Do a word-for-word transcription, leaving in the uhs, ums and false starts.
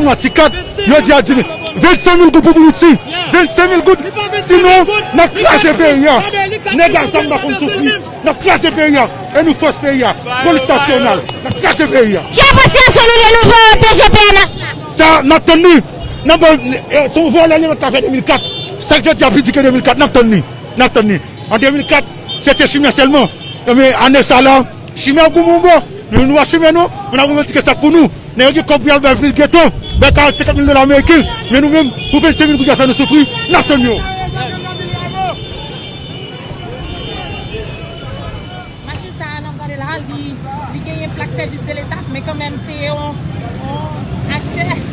Pati kat, yo di a di vennsenk mil goud pou Bouti. Vennsenk mil goud. Sinon, n ap kraze peyi a. Nèg a zam pa konn soufri. N ap kraze peyi a. E nou fòs peyi a. Polis nasyonal. N ap kraze peyi a. Ki apresyasyon nou gen nou vòlè P J P N H la? Sa, n ap tann li. N ap, eh, se yon vòlè li menm k ap fè de mil kat. Sa k jodi a pi di ke de mil kat. N ap tann li. N ap tann li. An de mil kat, se te chimè sèlman. Ebyen, ane sa la, chimè goumen yon bò. Nou, nou a chimè nou, men n ap revandike sa k pou nou. Nèg yo gen kòb pou y al bay vil geto, bay karant senkant mil dola ameriken. Men nou menm, pou vennsenk mil goud y ap fè nou soufri, n ap tann yo. Machin sa a n ap gade la, li, li genyen plak sèvis de leta, men kanmenm se yon, yon aktè.